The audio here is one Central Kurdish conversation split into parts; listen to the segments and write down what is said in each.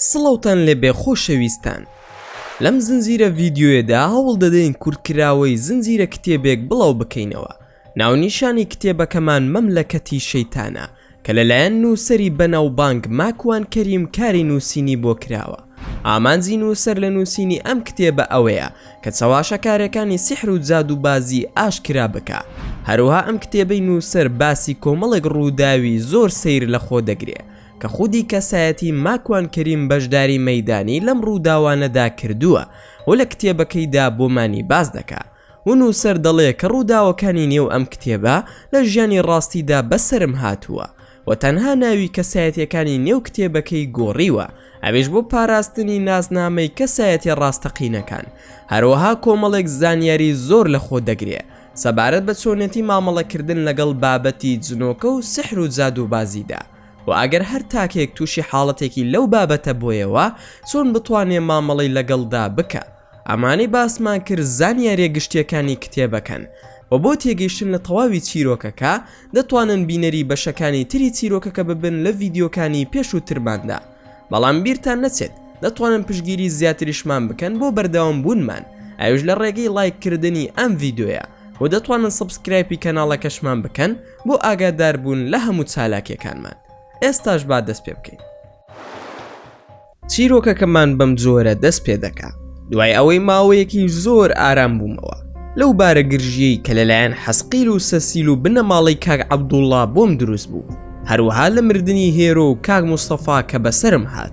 سڵاوتان لێبێ خۆشەویستان لەم زنجیرە ڤیدیۆیەدا هەوڵ دەدەین کورتکراوەی زنجیرە کتێبێک بڵاو بکەینەوە ناونیشانی کتێبەکەمان مەملەکەتی شەیتانە کە لەلایەن نووسەری بەناوبانگ ماکوان کەریم کاری نووسینی بۆ کراوە. ئامانجی نووسەر لە نووسینی ئەم کتێبە ئەوەیە کە چەواشەکارەکانی سیحر و جادووبازی ئاشکرا بکا. هەروەها ئەم کتێبەی نووسەر باسی کۆمەڵێک ڕووداوی زۆر سەیر لە خۆ دەگرێ کە خودی کەسایەتی ماکوان کەریم بەشداری مەیدانی لەم ڕووداوانەدا کردووە و لە کتێبەکەیدا بۆمانی باس دەکا. و نووسەر دەڵێ کە ڕووداوەکانی نێو ئەم کتێبە لە ژیانی ڕاستیدا بەسەرم هاتووە و تەنها ناوی کەسایەتیەکانی نێو کتێبەکەی گۆڕیوە ئەویش بۆ پاراستنی نازنامەی کەسایەتیە ڕاستەقینەکان هەروەها کۆمەڵێک زانیاری زۆر لە خۆ دەگرێ سەبارەت بە چۆنێتی مامەڵەکردن لەگەڵ بابەتی جنۆکە و سحر و جادووبازیدا و ئەگەر هەر تاکێک تووشی حاڵەتێکی لەو بابەتە بۆیەوە چۆن بتوانێ مامەڵەی لەگەڵدا بکا. ئەمانەی باسمان کرد زانیاریە گشتیەکانی کتێبەکەن و بۆ تێگەیشتن لە تەواوی چیرۆکەکە دەتوانن بینەری بەشەکانی تری چیرۆکەکە ببن لە ڤیدیۆکانی پێشووترماندا بەڵام بیرتان نەچێت دەتوانن پشتگیری زیاتریشمان بکەن بۆ بەردەوام بوونمان ئەویش لە ڕێگەی ڵایک کردنی ئەم ڤیدیۆیە و دەتوانن subscribe ی کەناڵەکەشمان بکەن بۆ ئاگاداربوون لە هەموو چالاکیەکانمان ئێستاش با دەست پێ بکەین. چیرۆکەکەمان بەم جۆرە دەست پێ دەکا دوای ئەوەی ماوەیەکی زۆر ئارام بوومەوە لەو بارە گرژیەی کە لەلایەن حەسقیل و سەسیل و بنەماڵەی کاک عەبدوڵڵا بۆم دروست بوو هەروەها لە مردنی هێرۆ و کاک مستەفا کە بەسەرم هات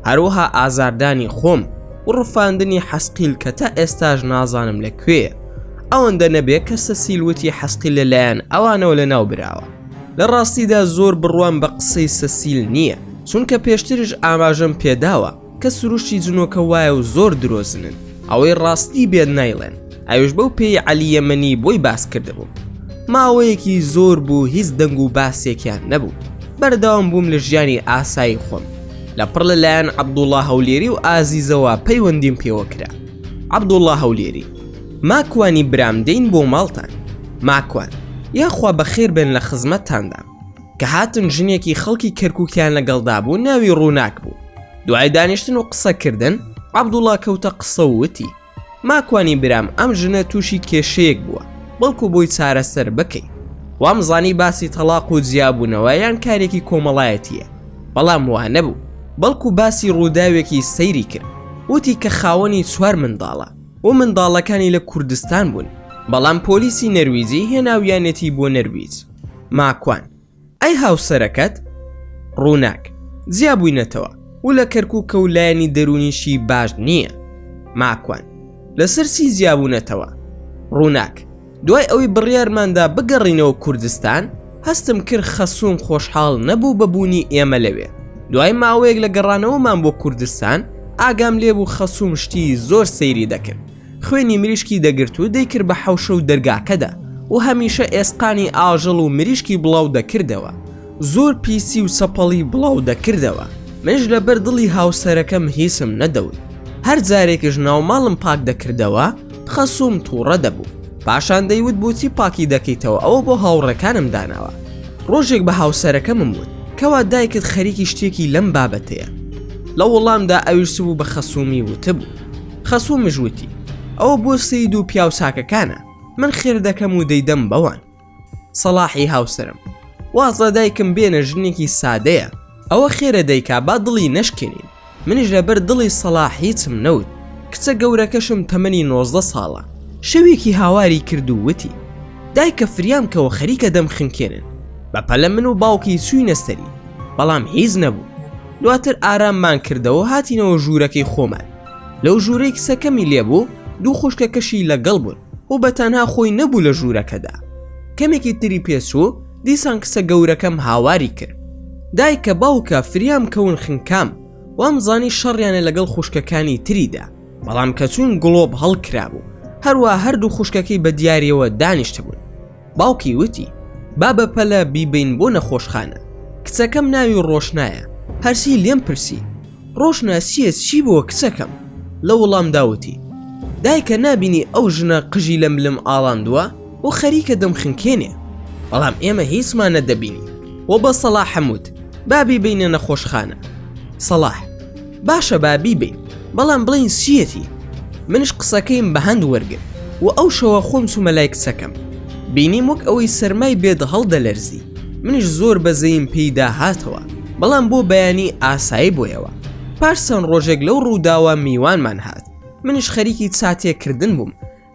هەروەها ئازاردانی خۆم و ڕفاندنی حەسقیل کە تا ئێستاش نازانم لە کوێیە ئەوەندە نەبێ کە سەسیل وتی حەسقیل لەلایەن ئەوانەوە لەناو براوە لە ڕاستیدا زۆر بڕوام بە قسەی سەسیل نییە، چونکە پێشتریش ئاماژەم پێداوە کە سروشتی جنۆکە وایە و زۆر درۆزنن، ئەوەی ڕاستی بێت نایڵێن، ئەویش بەو پێی عەلی یەمەنی بۆی باس کردبووم. ماوەیەکی زۆر بوو هیچ دەنگ و باسێکیان نەبوو، بەردەوام بووم لە ژیانی ئاسایی خۆم، لە پڕ لە لایەن عەبدوڵا هەولێری و ئازیزەوە پەیوەندیم پێوە کرا. عەبدوڵا هەولێری. ماکوانی برام دێین بۆ ماڵتان. ماکوان، یاخوا بەخێر بێن لە خزمەتتاندام. کە هاتن ژنێکی خەڵکی کەرکوکیان لەگەڵدا بوو ناوی ڕووناک بوو. دوای دانیشتن و قسەکردن عەبدوڵا کەوتە قسە و وتی، ماکوانی برام ئەم ژنە تووشی کێشەیەک بووە بەڵکو بۆی چارەسەر بکەی. وامزانی باسی تەڵاق و جیابوونەوە یان کارێکی کۆمەڵایەتییە. بەڵام وا نەبوو بەڵکو باسی ڕووداوێکی سەیری کرد وتی کە خاوەنی چوار منداڵە و منداڵەکانی لە کوردستان بوون بەڵام پۆلیسی نەرویجی هێناویانێتی بۆ نەرویج ماکوان ئەی هاوسەرەکەت ڕووناک جیابووینەتەوە و لە کەرکووکە و لایەنی دەروونیشی باش نییە ماکوان لەسەر چی جیابوونەتەوە ڕووناک دوای ئەوەی بڕیارماندا بگەڕینەوە کوردستان، هەستم کرد خەسووم خۆشحاڵ نەبوو بە بوونی ئێمە لەوێ. دوای ماوەیەک لە گەڕانەوەمان بۆ کوردستان، ئاگام لێبوو خەسووم شتی زۆر سەیری دەکرد. خوێنی مریشکی دەگرت و دەیکرد بە حەوشە و دەرگاکەدا و هەمیشە ئێسقانی ئاژەڵ و مریشکی بڵاو دەکردەوە. زۆر پیسی و چەپەڵی بڵاو دەکردەوە. منیش لەبەر دڵی هاوسەرەکەم هیچم نەدەوت. هەر جارێکیش ناوماڵم پاک دەکردەوە، خەسووم تووڕە دەبوو. پاشان دەیوت بۆچی پاکی دەکەیتەوە ئەوە بۆ هاوڕێکانم داناوە. ڕۆژێک بە هاوسەرەکەمم وت کەوا دایکت خەریکی شتێکی لەم بابەتەیە. لە وەڵامدا ئەویش چبوو بە خەسوومی وتبوو. خەسوومش وتی ئەوە بۆ سەید و پیاوچاکەکانە، من خێر دەکەم و دەیدەم بەوان. سەڵاحی هاوسەرم واز لە دایکم بێنە ژنێکی سادەیە ئەوە خێرە دەیکا با دڵی نەشکێنین منیش لەبەر دڵی سەڵاح هیچم نەوت کچە گەورەکەشم تەمەنی 19 ساڵە شەوێکی هاواری کرد و وتی دایکە فریام کەوە خەریکە دەمخنکێنن بە پەلە من و باوکی چوینە سەری بەڵام هیچ نەبوو دواتر ئاراممان کردەوە هاتینەوە ژوورەکەی خۆمان لەو ژوورەی کچەکەمی لێبوو دوو خوشکەکەشی لەگەڵ بوون و بە تەنها خۆی نەبوو لە ژوورەکەدا کەمێکی تری پێچوو دیسان کچە گەورەکەم هاواری کرد دایکە باوکە فریام کەون خنکام وامزانی شەڕیانە لەگەڵ خوشکەکانی تریدا بەڵام کە چوون گڵۆپ هەڵکرابوو هەروە هەردوو خوشکەکەی بە دیاریەوە دانیشتبوون باوکی وتی، با بە پەلە بیبەین بۆ نەخۆشخانە، کچەکەم ناوی ڕۆشنایە، هەرچی لێم پرسی، ڕۆشنا چییە چی بووە کچەکەم؟ لە وەڵامدا وتی، دایکە نابینی ئەو ژنە قژی لە ملم ئاڵاندووە و خەریکە دەمخنکێنێ، بەڵام ئێمە هیچمان نەدەبینی و بە سەڵاحم وت، با بیبەینە نەخۆشخانە. سەڵاح. باشە با بیبەین بەڵام بڵێین چیەتی منش قسەکەیم بە هەند وەرگرت و ئەو شەوە خۆم چوومە لای کچەکەم بینیم وەک ئەوەی سەرمای بێت هەڵدەلەرزی منیش زۆر بەزەیم پێیدا هاتەوە بەڵام بۆ بەیانی ئاسایی بۆیەوە پاش چەند ڕۆژێک لەو ڕووداوە میوانمان هات منیش خەریکی چاتێکردن بووم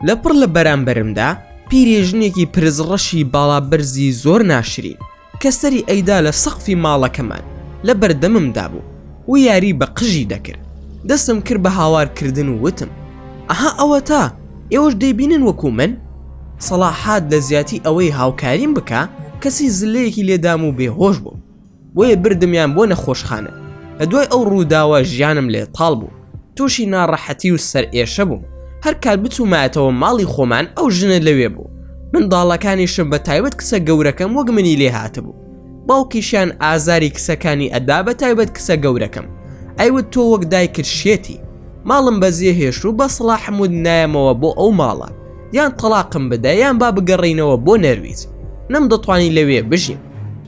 لە پڕ لە بەرامبەرمدا پیرێژنێکی پرز ڕەشی باڵا بەرزی زۆر ناشرین کە سەری ئەیدا لە سەقفی ماڵەکەمان لە بەردەممدا بوو و یاری بە قژی دەکرد دەستم کرد بە هاوارکردن و وتم ئەها ئەوەتا ئێوەش دەیبینن وەکو من سەڵاح هات لە زیاتی ئەوەی هاوکاریم بکا کەسی زلەیەکی لێدام و بێهۆش بووم بۆیە بردمیان بۆ نەخۆشخانە لە دوای ئەو ڕووداوە ژیانم لێ تاڵ بوو تووشی ناڕەحەتی و سەرئێشە بووم هەر کات بچوومایەتەوە ماڵی خۆمان ئەو ژنە لەوێ بوو منداڵەکانیشم بە تایبەت کچە گەورەکەم وەک منی لێ هاتبوو باوکیشیان ئازاری کچەکانی ئەدا بە تایبەت کچە گەورەکەم ئەیوت تۆ وەک دایکت شێتی ماڵم بەجێ هێشت و بە سڵاحم وت نایەمەوە بۆ ئەو ماڵە یان تەڵاقم بدە یان با بگەڕێینەوە بۆ نەرویج نەمدەتوانی لەوێ بژیم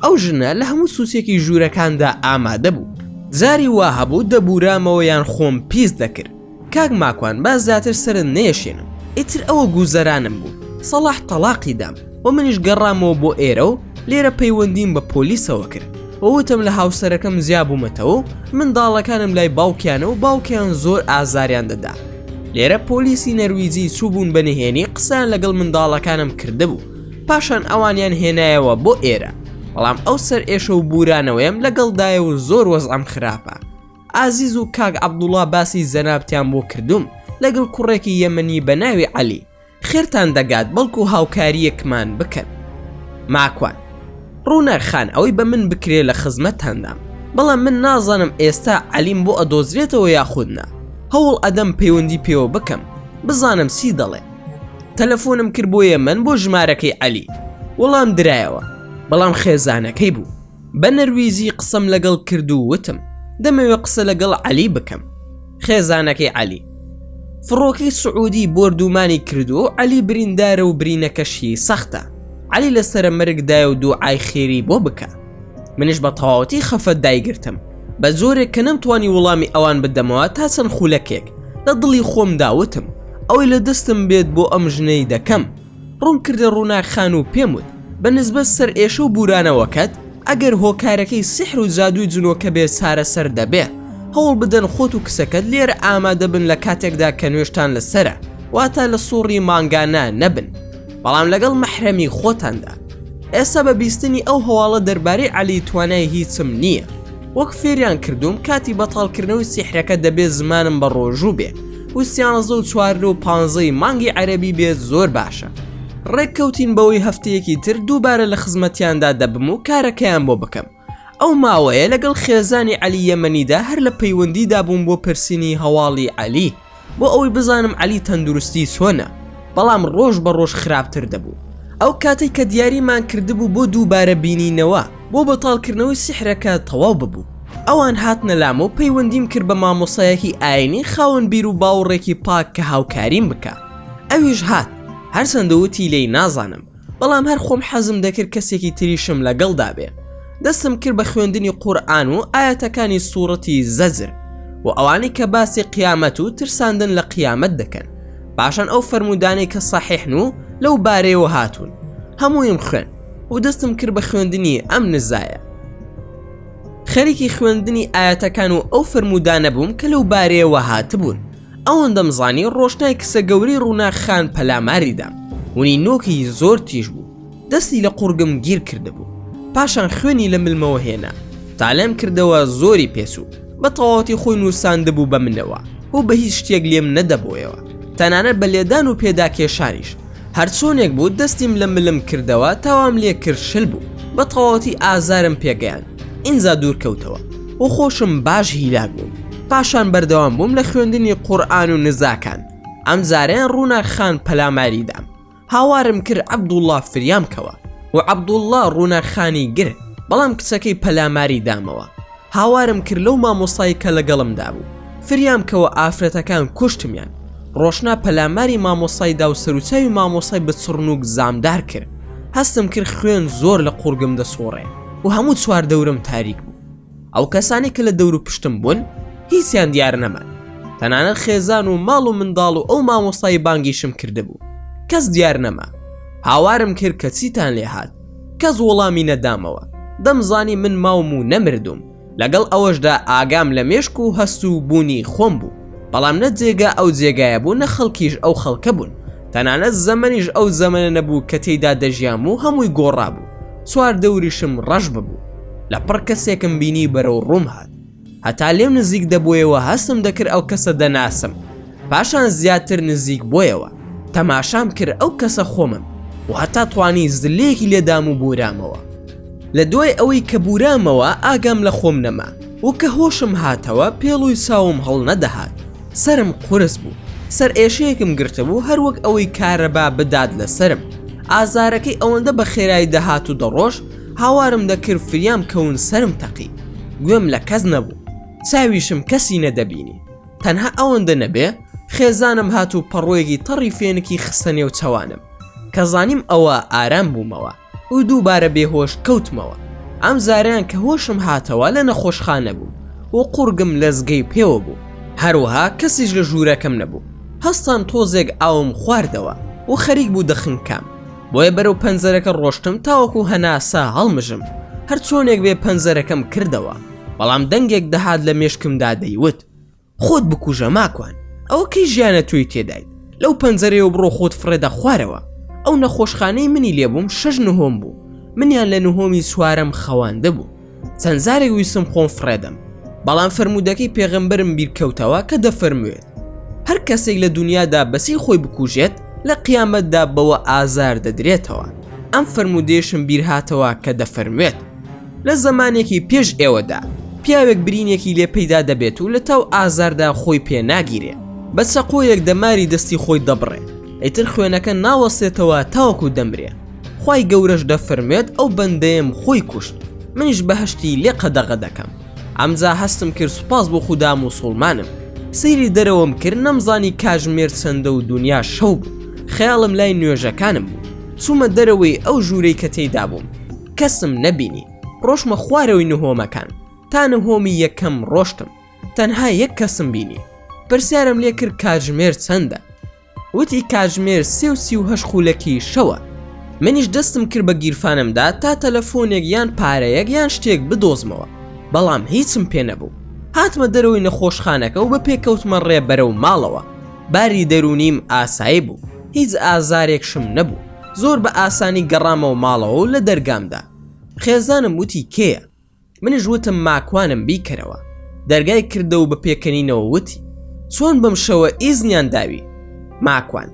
ئەو ژنە لە هەموو سوچێکی ژوورەکاندا ئامادە بوو جاری وا هەبوو دەبورامەوە یان خۆم پیس دەکرد کاک ماکوان با زیاتر سەرت نەیەشێنم ئیتر ئەوە گوزەرانم بوو سەڵاح تەڵاقی دام و منیش گەڕامەوە بۆ ئێرە و لێرە پەیوەندیم بە پۆلیسەوە کرد و وتم لە هاوسەرەکەم جیا بوومەتەوە و منداڵەکانم لای باوکیانە و باوکیان زۆر ئازاریان دەدا لێرە پۆلیسی نەرویجی چووبوون بە نهێنی قسەیان لەگەڵ منداڵەکانم کردبوو پاشان ئەوانیان هێنایەوە بۆ ئێرە بەڵام ئەو سەر ئێشە و بورانەوەیم لەگەڵدایە و زۆر وەزعم خراپە ئازیز و کاک عەبدوڵا باسی جەنابتیان بۆ کردوم لەگەڵ کوڕێکی یەمەنی بە ناوی عەلی خێرتان دەگات بەڵکو هاوکاریەکمان بکەن. ماکوان. ڕووناک خان ئەوەی بە من بکرێ لە خزمەتتاندام بەڵام من نازانم ئێستا عەلیم بۆ ئەدۆزرێتەوە یاخود نا هەوڵ ئەدەم پەیوەندی پێوە بکەم بزانم چی دەڵێ تەلەفۆنم کرد بۆ یەمەن بۆ ژمارەکەی عەلی وەڵام درایەوە بەڵام خێزانەکەی بوو بە نەرویجی قسەم لەگەڵ کرد و وتم دەمەوێ قسە لەگەڵ عەلی بکەم خێزانەکەی عەلی فڕۆکەی سعودی بۆردومانی کردووە و عەلی بریندارە و برینەکەشی سەختە عەلی لە سەرە مەرگدایە و دوعای خێری بۆ بکە منیش بە تەواوەتی خەفەت دایگرتم بە جۆرێک کە نەمتوانی وڵامی ئەوان بدەمەوە تا چەند خولەکێک لە دڵی خۆمدا وتم ئەوەی لە دەستم بێت بۆ ئەم ژنەی دەکەم ڕووم کردە ڕووناک خان و پێم وت، بە نسبەت سەرئێشە و بوورانەوەکەت، ئەگەر هۆکارەکەی سیحر و جادووی جنۆکە بێت چارەسەر دەبێ. هەوڵ بدەن خۆت و کچەکەت لێرە ئامادە بن لە کاتێکدا کە نوێژتان لەسەرە، واتە لە سوڕی مانگانە نەبن، بەڵام لەگەڵ مەحرەمی خۆتاندا. ئێستا بە بیستنی ئەو هەواڵە دەربارەی عەلی توانای هیچم نییە. وەک فێریان کردووم کاتی بەتاڵکردنەوەی سیحرەکە دەبێ زمانم بە ڕۆژوو بێ و سیانزە و چواردە و پانزەی مانگی عەرەبی بێت زۆر باشە. ڕێک کەوتین بەوەی هەفتەیەکی تر دووبارە لە خزمەتیاندا دەبم و کارەکەیان بۆ بکەم. ئەو ماوەیە لەگەڵ خێزانی عەلی یەمەنیدا هەر لە پەیوەندیدا بووم بۆ پرسینی هەواڵی عەلی. بۆ ئەوەی بزانم عەلی تەندروستی چۆنە بەڵام ڕۆژ بە ڕۆژ خراپتر دەبوو ئەو کاتەی کە دیاریمان کردبوو بۆ دووبارە بینینەوە بۆ بەتاڵکردنەوەی سیحرەکە تەواو ببوو ئەوان هاتنە لام و پەیوەندیم کرد بە مامۆسایەکی ئاینی خاوەن بیر و باوەڕێکی پاک کە هاوکاریم بکا ئەویش هات هەرچەندە وتی لێی نازانم بەڵام هەر خۆم حەزم دەکرد کەسێکی تریشم لەگەڵدا بێ دەستم کرد بە خوێندنی قورئان و ئایەتەکانی سوڕەتی زەجر و ئەوانەی کە باسی قیامەت و ترساندن لە قیامەت دەکەن پاشان ئەو فەرموودانەی کە سەحیحن و لەو بارەیەوە هاتوون هەموویم خوێن و دەستم کرد بە خوێندنی ئەم نزایە خەریکی خوێندنی ئایەتەکان و ئەو فەرموودانە بووم کە لەو بارەیەوە هاتبوون ئەوەندەم زانی ڕۆشنای کچە گەورەی ڕووناک خان پەلاماری دام ونی نۆکی زۆر تیژ بوو دەستی لە قوڕگم گیر کردبوو پاشان خوێنی لە ملمەوە هێنا تا لێم کردەوە زۆری پێچوو بە تەواوەتی خۆی نووساندبوو بە منەوە و بە هیچ شتێک لێم نەدەبۆیەوە تەنانەت بە لێدان و پێداکێشانیش هەرچۆنێک بوو دەستیم لە ملم کردەوە تاوام لێ کرد شل بوو بە تەواوەتی ئازارم پێگەیاند ئینجا دوور کەوتەوە و خۆشم باش هیلاک بووم پاشان بەردەوام بووم لە خوێندنی قورئان و نزاکان ئەم جارەیان ڕووناک خان پەلاماری دام هاوارم کرد عەبدوڵڵا فریام کەوە و عەبدوڵڵا ڕووناک خانی گرت بەڵام کچەکەی پەلاماری دامەوە هاوارم کرد لەو مامۆستای کە لەگەڵمدا بوو فریام کەوە ئافرەتەکان کوشتمیان ڕۆشنا پەلاماری مامۆستای دا و سەروچاوی مامۆستای بە چڕنووک زامدار کرد هەستم کرد خوێن زۆر لە قوڕگم دەسوڕێ و هەموو چواردەورم تاریک بوو ئەو کەسانەی کە لە دەور و پشتم بوون. هیچیان دیار نەمان. تەنانەت خێزان و ماڵ و منداڵ و ئەو مامۆستای بانگیشم کردبوو. کەس دیار نەما. هاوارم کرد کە چیتان لێ هات؟ کەس وەڵامی نەدامەوە. دەمزانی من ماوم و نەمردووم. لەگەڵ ئەوەشدا ئاگام لە مێشک و هەست و بوونی خۆم بوو. بەڵام نە جێگا ئەو جێگایە بوو نە خەڵکیش ئەو خەڵکە بوون. تەنانەت زەمەنیش ئەو زەمەنە نەبوو کە تێیدا دەژیام و هەمووی گۆڕابوو. چواردەوریشم ڕەش ببوو. لەپڕ کەسێکم بینی بەرەو ڕووم هات. هەتا لێم نزیک دەبۆیەوە هەستم دەکرد ئەو کەسە دەناسم. پاشان زیاتر نزیک بۆیەوە. تەماشام کرد ئەو کەسە خۆمم و هەتا توانی زلەیەکی لێدام و بورامەوە. لە دوای ئەوەی کە بورامەوە ئاگام لە خۆم نەما و کە هۆشم هاتەوە پێڵووی چاوم هەڵنەدەهات. سەرم قورس بوو. سەرئێشەیەکم گرتبوو هەر وەک ئەوەی کارەبا بدات لە سەرم. ئازارەکەی ئەوەندە بە خێرایی دەهات و دەڕۆشت، هاوارم دەکرد فریام کەون سەرم تەقی. گوێم لە کەس نەبوو. چاویشم کەسی نەدەبینی. تەنها ئەوەندە نەبێ خێزانم هات و پەڕۆیەکی تەڕی فێنکی خستە نێو چەوانم. کە زانیم ئەوە ئارام بوومەوە و دووبارە بێهۆش کەوتمەوە. ئەم جارەیان کە هۆشم هاتەوە لە نەخۆشخانە بووم و قوڕگم لەزگەی پێوە بوو. هەروەها کەسیش لە ژوورەکەم نەبوو. هەستام تۆزێک ئاوم خواردەوە و خەریک بوو دەخنکام. بۆیە بەرەو پەنجەرەکە ڕۆشتم تاوەکو هەناسە هەڵمژم. هەرچۆنێک بێ پەنجەرەکەم کردەوە. بەڵام دەنگێک دەهات لە مێشکمدا دەیوت. خۆت بکوژە ماکوان ئەوە کەی ژیانە تۆی تێدایت لەو پەنجەرەیەوە بڕۆ خۆت فڕێدە خوارەوە ئەو نەخۆشخانەی منی لێبووم شەش نهۆم بوو منیان لە نهۆمی چوارەم خەواندبوو چەند جارێک ویستم خۆم فڕێدەم بەڵام فەرموودەکەی پێغەمبەرم بیرکەوتەوە کە دەفەرموێت هەر کەسێک لە دنیادا بەسی خۆی بکوژێت لە قیامەتدا بەوە ئازار دەدرێتەوە ئەم فەرموودەیشم بیرهاتەوە کە دەفەرموێت لە زەمانێکی پێش ئێوەدا، پیاوێک برینێکی لێ پەیدا دەبێت و لە تاو ئازاردا خۆی پێ ناگیرێ، بە چەقۆیەک دەماری دەستی خۆی دەبڕێ، ئیتر خوێنەکە ناوەستێتەوە تاوەکو دەمرێ، خوای گەورەش دەفەرموێت ئەو بەندەیەم خۆی کوشت، منیش بەهەشتی لێ قەدەغە دەکەم. ئەمجا هەستم کرد سوپاس بۆ خودا موسوڵمانم. سەیری دەرەوەم کرد نەمزانی کاژمێر چەندە و دونیا شەو بوو، خەیاڵم لای نوێژەکانم بوو. چوومە دەرەوەی ئەو ژوورەی کە تێیدا بووم. کەسم نەبینی ڕۆشمە خوارەوەی نهۆمەکان تا نهۆمی یەکەم ڕۆشتم تەنها یەک کەسم بینی پرسیارم لێ کرد کاتژمێر چەندە وتی کاتژمێر 3:38 خولەکی شەوە منیش دەستم کرد بە گیرفانمدا تا تەلەفۆنێک یان پارەیەک یان شتێک بدۆزمەوە بەڵام هیچم پێ نەبوو هاتمە دەرەوەی نەخۆشخانەکە و بە پێکەوتمە ڕێ بەرەو ماڵەوە باری دەروونیم ئاسایی بوو هیچ ئازارێکشم نەبوو زۆر بە ئاسانی گەڕامەوە ماڵەوە و لە دەرگامدا خێزانم وتی کێیە؟ منیش وتم ماکوانم بیکەرەوە. دەرگای کردەوە و بە پێکەنینەوە وتی چۆن بەم شەوە ئیزنیان داوی؟ ماکوان،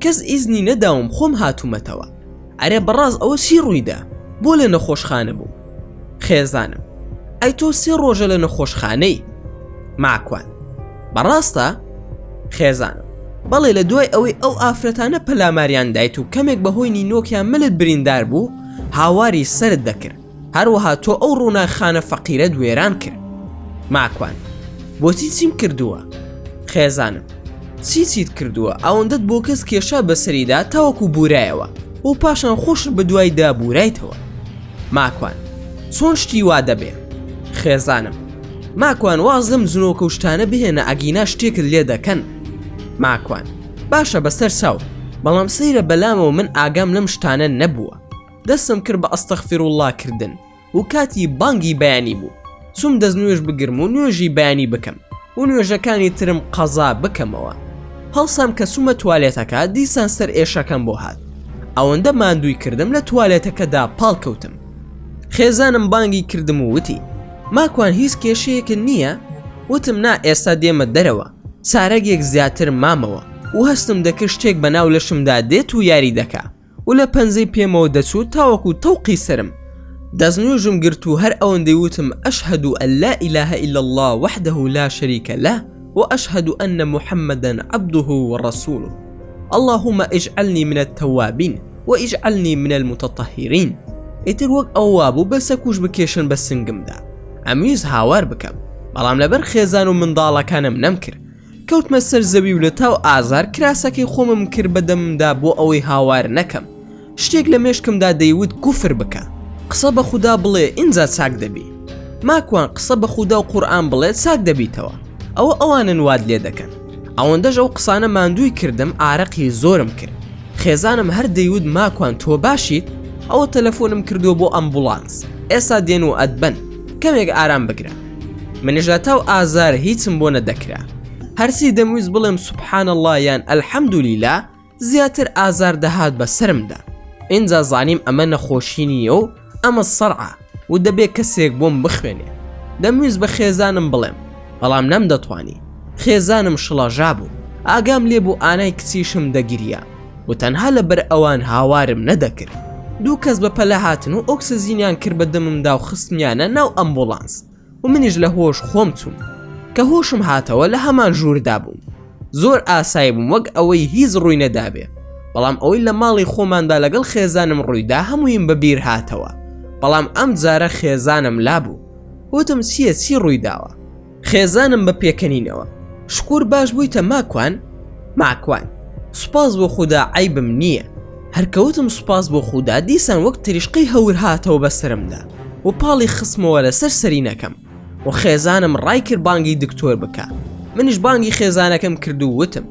کەس ئیزنی نەداوم خۆم هاتوومەتەوە. ئەرێ بەڕاست ئەوە چی ڕوویدا؟ بۆ لە نەخۆشخانە بووم؟ خێزانم، ئەی تۆ سێ ڕۆژە لە نەخۆشخانەی. ماکوان، بەڕاستە؟ خێزانم، بەڵێ لە دوای ئەوەی ئەو ئافرەتانە پەلاماریان دایت و کەمێک بەهۆی نینۆکیان ملت بریندار بوو هاواری سەرت دەکرد هەروەها تۆ ئەو ڕووناکخانە فەقیرەت وێران کرد. ماکوان، بۆچی چیم کردووە؟ خێزانم، چی چیت کردووە ئەوەندەت بۆ کەس کێشا بەسەریدا تاوەکو بورایەوە و پاشان خۆشت بەدوایدا بورایتەوە. ماکوان، چۆن شتی وا دەبێ؟ خێزانم، ماکوان واز لەم جنۆکە و شتانە بهێنە ئەگینا شتێکت لێ دەکەن. ماکوان، باشە بەسەر چاو، بەڵام سەیرە بەلامەوە من ئاگام لەم شتانە نەبووە. دەستم کرد بە ئەستەغفیروڵڵا کردن و کاتی بانگی بەیانی بوو چووم دەست نوێژ بگرم و نوێژی بەیانی بکەم و نوێژەکانی ترم قەزا بکەمەوە. هەڵسام کە چوومە توالێتەکە دیسان سەر ئێشەکەم بۆ هات. ئەوەندە ماندووی کردم لە توالێتەکەدا پاڵکەوتم. خێزانم بانگی کردم و وتی، ماکوان هیچ کێشەیەکت نییە؟ وتم نا ئێستا دێمە دەرەوە. چارەگێک زیاتر مامەوە و هەستم دەکرد شتێک بەناو لەشمدا دێت و یاری دەکا و لە پەنجەی پێمەوە دەچوو تاوەکو تەوقی سەرم. دەستنوێژم گرت و هەر ئەوەندەی وتم اشهد ان لا اله الا اللە وحده لا شریک له و اشهد ان محمدا عبده و رسوله اللهم اجعلنی من التوابین و اجعلنی من المتطهرین ئیتر وەک ئەوە وابوو بە سەکوش بکێشن بە سنگمدا ئەمویست هاوار بکەم بەڵام لەبەر خێزان و منداڵەکانم نەمکرد کەوتمە سەر زەوی و لە تاو ئازار کراسەکەی خۆمم کرد بە دەممدا بۆ ئەوەی هاوار نەکەم شتێک لە مێشکمدا دەیوت کوفر بکە قسە بە خودا بڵێ ئینجا چاک دەبی ماکوان قسە بە خودا و قورئان بڵێ چاک دەبیتەوە. ئەوە ئەوانن وات لێ دەکەن. ئەوەندەش ئەو قسانە ماندووی کردم ئارەقی زۆرم کرد. خێزانم هەر دەیوت ماکوان تۆ باشیت؟ ئەوە تەلەفۆنم کردووە بۆ ئەمبوڵانس ئێستا دێن و ئەتبەن کەمێک ئارام بگرە. منیش لە تاو ئازار هیچم بۆ نەدەکرا. هەرچی دەمویست بڵێم سبحان اللە یان الحمدللە زیاتر ئازار دەهات بە سەرمدا. ئینجا زانیم ئەمە نەخۆشی نییە و ئەمە سەرعە و دەبێ کەسێک بۆم بخوێنێ. دەمویست بە خێزانم بڵێم، بەڵام نەمدەتوانی. خێزانم شڵەژابوو. ئاگام لێ بوو ئانای کچیشم دەگریا و تەنها لەبەر ئەوان هاوارم نەدەکرد. دوو کەس بە پەلە هاتن و ئۆکسجینیان کرد بە دەممدا و خستمیانە ناو ئەمبوڵانس. و منیش لە هۆش خۆم چووم کە هۆشم هاتەوە لە هەمان ژووردا بووم زۆر ئاسایی بووم وەک ئەوەی هیچ ڕووی نەدابێ بەڵام ئەوەی لە ماڵی خۆماندا لەگەڵ خێزانم ڕوویدا هەموویم بەبیر هاتەوە بەڵام ئەم جارە خێزانم لابوو وتم چییە چی ڕوویداوە خێزانم بە پێکەنینەوە شکور باش بوویتە ماکوان ماکوان سوپاس بۆ خودا عەیبم نییە هەرکەوتم سوپاس بۆ خودا دیسان وەک تریشقەی هەور هاتەوە بەسەرمدا و پاڵی خستمەوە لەسەر سەرینەکەم و خێزانم ڕای کرد بانگی دکتۆر بکە منیش بانگی خێزانەکەم کرد و وتم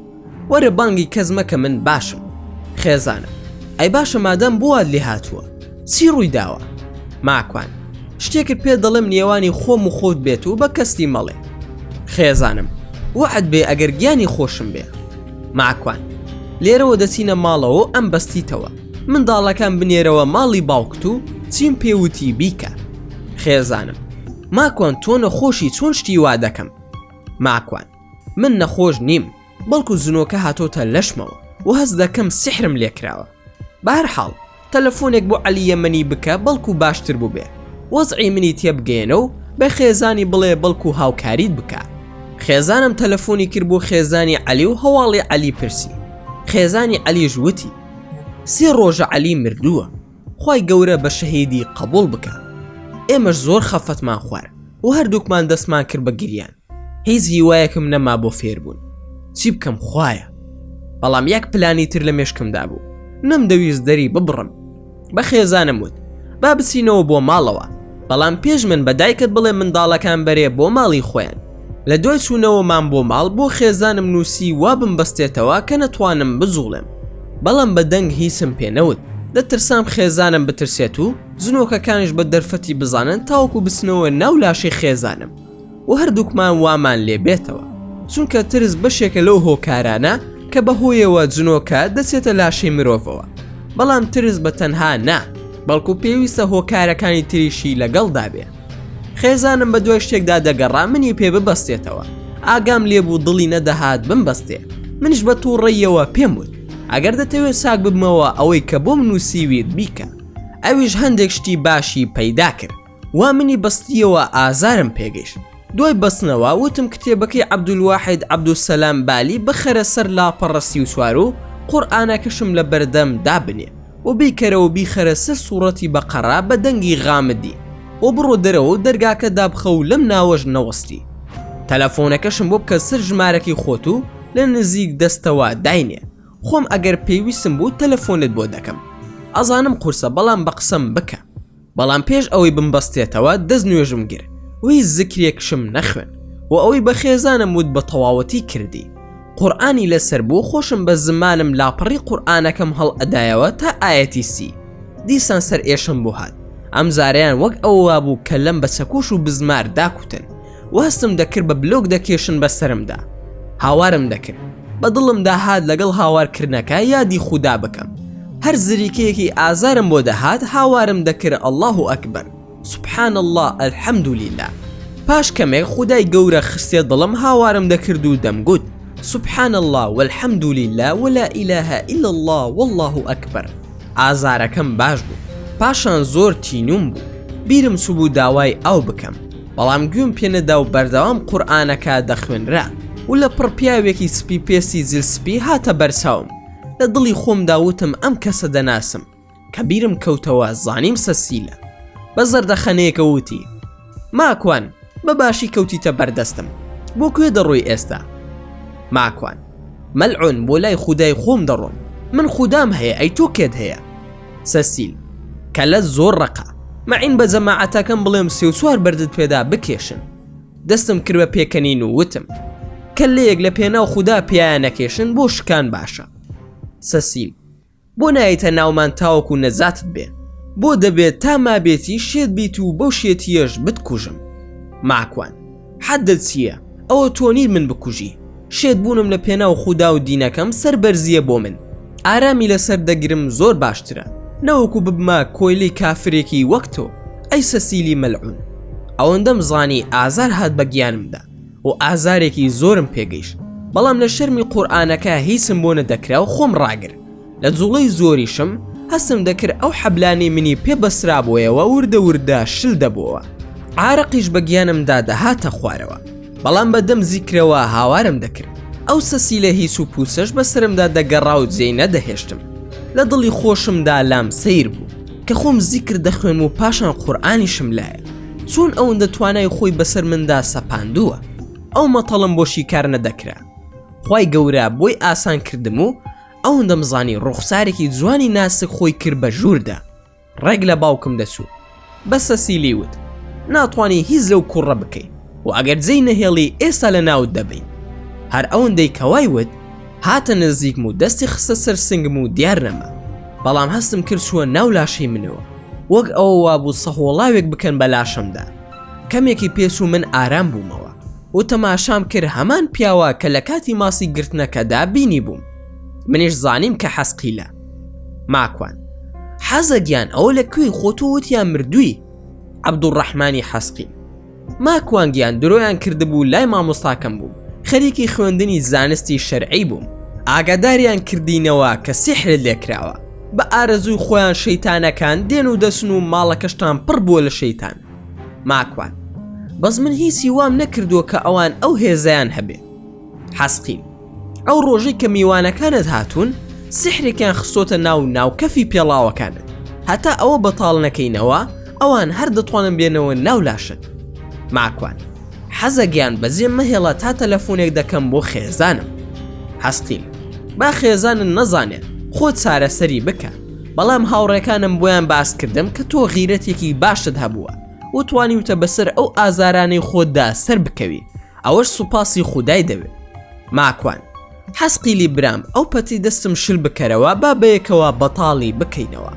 وەرە بانگی کەس مەکە من باشم خێزانم ئەی باشە مادام بۆ وات لێ هاتووە چی ڕووی داوە ماکوان شتێکت پێ دەڵێم نێوانی خۆم و خۆت بێت و بە کەستی مەڵێ خێزانم وەعد بێ ئەگەر گیانی خۆشم بێ ماکوان لێرەوە دەچینە ماڵەوە و ئەم بەستیتەوە منداڵەکان بنێرەوە ماڵی باوکت و چیم پێوتی بیکە خێزانم ماکوان تۆ نەخۆشی چۆن شتی وا دەکەم ماکوان من نەخۆش نیم بەڵکو جنۆکە هاتۆتە لەشمەوە و هەست دەکەم سیحرم لێکراوە بەهەرحاڵ تەلەفۆنێک بۆ عەلی یەمەنی بکە بەڵکو باشتر بووبێ وەزعی منی تێبگەیەنە و بە خێزانی بڵێ بەڵکو هاوکاریت بکا خێزانم تەلەفۆنی کرد بۆ خێزانی عەلی و هەواڵی عەلی پرسی خێزانی عەلیش وتی سێ ڕۆژە عەلی مردووە خوای گەورە بە شەهیدی قبوڵ بکا ئێمەش زۆر خەفەتمان خوارد و هەردووکمان دەستمان کرد بە گریان هیچ هیوایەکم نەما بۆ فێربوون چی بکەم خوایە بەڵام یەک پلانی تر لە مێشکمدا بوو نەمدەویست دەری ببڕم بە خێزانم وت با بچینەوە بۆ ماڵەوە بەڵام پێش من بە دایکت بڵێ منداڵەکان بەرێ بۆ ماڵی خۆیان لە دوای چوونەوەمان بۆ ماڵ بۆ خێزانم نووسی وا بمبەستێتەوە کە نەتوانم بجوڵێم بەڵام بە دەنگ هیچم پێ نەوت دەترسام خێزانم بترسێت و جنۆکەکانیش بە دەرفەتی بزانن تاوەکو بچنەوە ناو لاشەی خێزانم و هەردووکمان وامان لێ بێتەوە چونکە ترس بەشێکە لەو هۆکارانە کە بەهۆیەوە جنۆکە دەچێتە لاشەی مرۆڤەوە بەڵام ترس بە تەنها نا بەڵکو پێویستە هۆکارەکانی تریشی لەگەڵدا بێ خێزانم بە دوای شتێکدا دەگەڕا منی پێ ببەستێتەوە ئاگام لێبوو دڵی نەدەهات بمبەستێ منیش بە تووڕەیەوە پێم وت ئەگەر دەتەوێت چاک ببمەوە ئەوەی کە بۆم نووسیویت بیکە ئەویش هەندێک شتی باشی پەیدا کرد وا منی بەستیەوە ئازارم پێگەیشت دوای بەستنەوە وتم کتێبەکەی عەبدولواحید عەبدولسەلام بالی بخەرە سەر لاپەڕە 34 و قورئانەکەشم لە بەردەم دابنێ و بیکەرەوە بیخەرە سەر سوڕەتی بەقەڕە بە دەنگی غامدی و بڕۆ دەرەوە و دەرگاکە دابخە و لەم ناوەش نەوەستی تەلەفۆنەکەشم بۆ بکە سەر ژمارەکەی خۆت و لە نزیک دەستەوە داینێ خۆم ئەگەر پێویستم بوو تەلەفۆنت بۆ دەکەم ئەزانم قورسە بەڵام بە قسەم بکە بەڵام پێش ئەوەی بمبەستێتەوە دەست نوێژم گر و هیچ زکرێکشم نەخوێن و ئەوەی بە خێزانم وت بە تەواوەتی کردی قورئانی لەسەر بوو خۆشم بە زمانم لاپەڕی قورئانەکەم هەڵ ئەدایەوە تا ئایەتی سی دیسان سەر ئێشم بۆ هات ئەم جارەیان وەک ئەوە وابوو کە لەم بە چەکوش و بزمار داکوتن و هەستم دەکرد بە بلۆک دەکێشن بە سەرمدا هاوارم دەکرد بە دڵمدا هات لەگەڵ هاوارکردنەکە یادی خودا بکەم هەر زریکەیەکی ئازارم بۆ دەهات هاوارم دەکرد اللە اکبر سبحان اللە الحمد للە پاش کەمێک خودای گەورە خستیە دڵم هاوارم دەکرد و دەمگوت سبحان اللە والحمد للە ولا اله الا اللە واللە اکبر ئازارەکەم باش بوو پاشان زۆر تینوم بوو بیرم چوبوو داوای ئاو بکەم بەڵام گوێم پێنەدا و بەردەوام قورئانەکە دەخوێنرا و لە پڕ پیاوێکی سپی پێستی جل سپی هاتە بەرچاوم لە دڵی خۆمدا وتم ئەم کەسە دەناسم کە بیرم کەوتەوە زانیم سەسیلە بە زەردەخەنەیەکە وتی ماکوان بە باشی کەوتیتە بەردەستم بۆ کوێ دەڕۆی ئێستا ماکوان مەلعون بۆ لای خودای خۆم دەڕۆم من خودام هەیە ئەی تۆ کێت هەیە سەسیل کەلە زۆر ڕەقە مەعین بە جەماعەتەکەم بڵێم سێ و چوار بەردت پێدا بکێشن دەستم کرد بە پێکەنین و وتم. کەللەیەک لە پێناو خودا پیایا نەکێشن بۆ شکان باشە. سەسیل، بۆ نایەیتە ناومان تاوەکو نەجاتت بێ؟ بۆ دەبێت تا مابێتی شێت بیت و بەو شێتییەش بتکوژم؟ ماکوان، حەدت چییە؟ ئەوە تۆ نیت من بکوژی، شێت بوونم لە پێناو خودا و دینەکەم سەربەرزییە بۆ من، ئارامی لەسەر دەگرم زۆر باشترە نەوەکو ببمە کۆیلەی کافرێکی وەک تۆ، ئەی سەسیلی مەلعون. ئەوەندەم زانی ئازار هات بە گیانمدا و ئازارێکی زۆرم پێگەیشت، بەڵام لە شەرمی قورئانەکە هیچم بۆ نەدەکرا و خۆم ڕاگرت. لە جوڵەی زۆریشم هەستم دەکرد ئەو حەبلانەی منی پێ بەسترابۆیەوە وردە وردە شل دەبۆوە، عارەقیش بە گیانمدا دەهاتە خوارەوە، بەڵام بە دەم زیکرەوە هاوارم دەکرد، ئەو سەسیلە هیچ و پوچەش بە سەرمدا دەگەڕا و جێی نەدەهێشتم، لە دڵی خۆشمدا لام سەیر بوو کە خۆم زیکر دەخوێنم و پاشان قورئانیشم لایە، چۆن ئەوەندە توانای خۆی بەسەر مندا سەپاندووە؟ ئەو مەتەڵەم بۆ شیکار نەدەکرا، خوای گەورە بۆی ئاسان کردم و ئەوەندەم زانی ڕوخسارێکی جوانی ناسک خۆی کرد بە ژووردا ڕێک لە باوکم دەچوو بە سەسیلی وت ناتوانی هیچ لەو کوڕە بکەی و ئەگەر جێی نەهێڵی ئێستا لە ناوت دەبین هەر ئەوەندەی کەوای وت هاتە نزیکم و دەستی خستە سەر سنگم و دیار نەما بەڵام هەستم کرد چووە ناو لاشەی منەوە وەک ئەوە وابوو سەهۆڵاوێک بکەن بە لاشەمدا کەمێکی پێچوو من ئارام بوومەوە و تەماشام کرد هەمان پیاوە کە لە کاتی ماسی گرتنەکەدا بینی بووم منیش زانیم کە حەسقیلە ماکوان حەزە گیان ئەوە لە کوێی خۆت و وتیان مردووی عەبدوڕەحمانی حەسقیل ماکوان گیان درۆیان کردبوو لای مامۆستاکەم بووم خەریکی خوێندنی زانستی شەرعی بووم ئاگاداریان کردینەوە کە سیحرت لێکراوە بە ئارەزووی خۆیان شەیتانەکان دێن و دەچن و ماڵەکەشتان پڕ بووە لە شەیتان ماکوان بەس من هیچی وام نەکردووە کە ئەوان ئەو هێزەیان هەبێ حەسقیل ئەو ڕۆژەی کە میوانەکانت هاتوون سیحرێکیان خستۆتە ناو ناوکەفی پێڵاوەکانت هەتا ئەوە بەتاڵ نەکەینەوە ئەوان هەر دەتوانن بێنەوە ناو لاشت ماکوان حەزە گیان بەجێ مەهێڵە تا تەلەفۆنێک دەکەم بۆ خێزانم حەسقیل با خێزانت نەزانێت خۆ چارەسەری بکە بەڵام هاوڕێکانم بۆیان باس کردم کە تۆ غیرەتێکی باشت هەبووە و توانیوتە بەسەر ئەو ئازارانەی خۆتدا سەر بکەوی ئەوەش سوپاسی خودای دەوێ. ماکوان، حەسقیلی برام ئەو پەتی دەستم شل بکەرەوە با بەیەکەوە بەتاڵی بکەینەوە.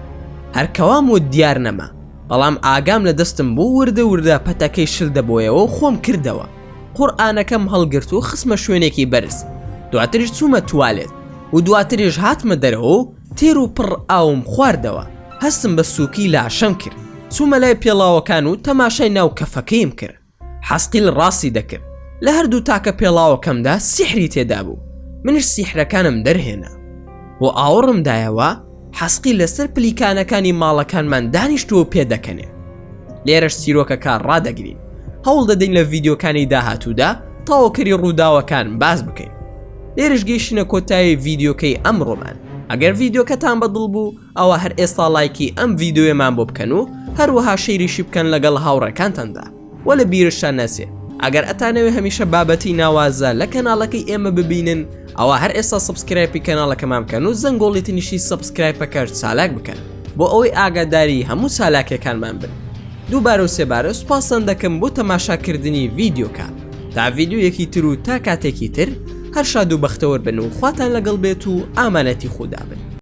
هەر کەوام وت دیار نەما، بەڵام ئاگام لە دەستم بوو وردە وردە پەتەکەی شل دەبۆیەوە و خۆم کردەوە. قورئانەکەم هەڵگرت و خستمە شوێنێکی بەرز. دواتریش چوومە توالێت و دواتریش هاتمە دەرەوە و تێر و پڕ ئاوم خواردەوە. هەستم بە سووکی لاشەم کرد. چوومە لای پێڵاوەکان و تەماشای ناو کەفەکەیم کرد. حەسقیل ڕاستی دەکرد لە هەردوو تاکە پێڵاوەکەمدا سیحری تێدابوو منیش سیحرەکانم دەرهێنا و ئاوڕم دایەوە حەسقی لەسەر پلیکانەکانی ماڵەکانمان دانیشتووە و پێدەکەنێ لێرەش چیرۆکەکە ڕادەگرین هەوڵ دەدەین لە ڤیدیۆکانی داهاتوودا تەواوکەری ڕووداوەکان باس بکەین لێرەش گەیشتینە کۆتایی ڤیدیۆکەی ئەمڕۆمان ئەگەر ڤیدیۆکەتان بەدڵ بوو ئەوا هەر ئێستا ڵایکی ئەم ڤیدیۆیەمان بۆ بکەن و هەروەها شەیریشی بکەن لەگەڵ هاوڕێکانتاندا وە لە بیرشتان نەچێ ئەگەر ئەتانەوێ هەمیشە بابەتی ناوازە لە کەناڵەکەی ئێمە ببینن ئەوا هەر ئێستا subscribe ی کەناڵەکەمان بکەن و زەنگۆڵی تنیشتی subscribe ەکەش چالاک بکەن بۆ ئەوەی ئاگاداری هەموو چالاکیەکانمان بن دووبارە و سێبارە سوپاستان دەکەم بۆ تەماشاکردنی ڤیدیۆکە تا ڤیدیۆیەکی تر و تا کاتێکی تر هەر شاد و بەختەوەر بن و خواتان لەگەڵ بێت و ئامانەتی خودا بن.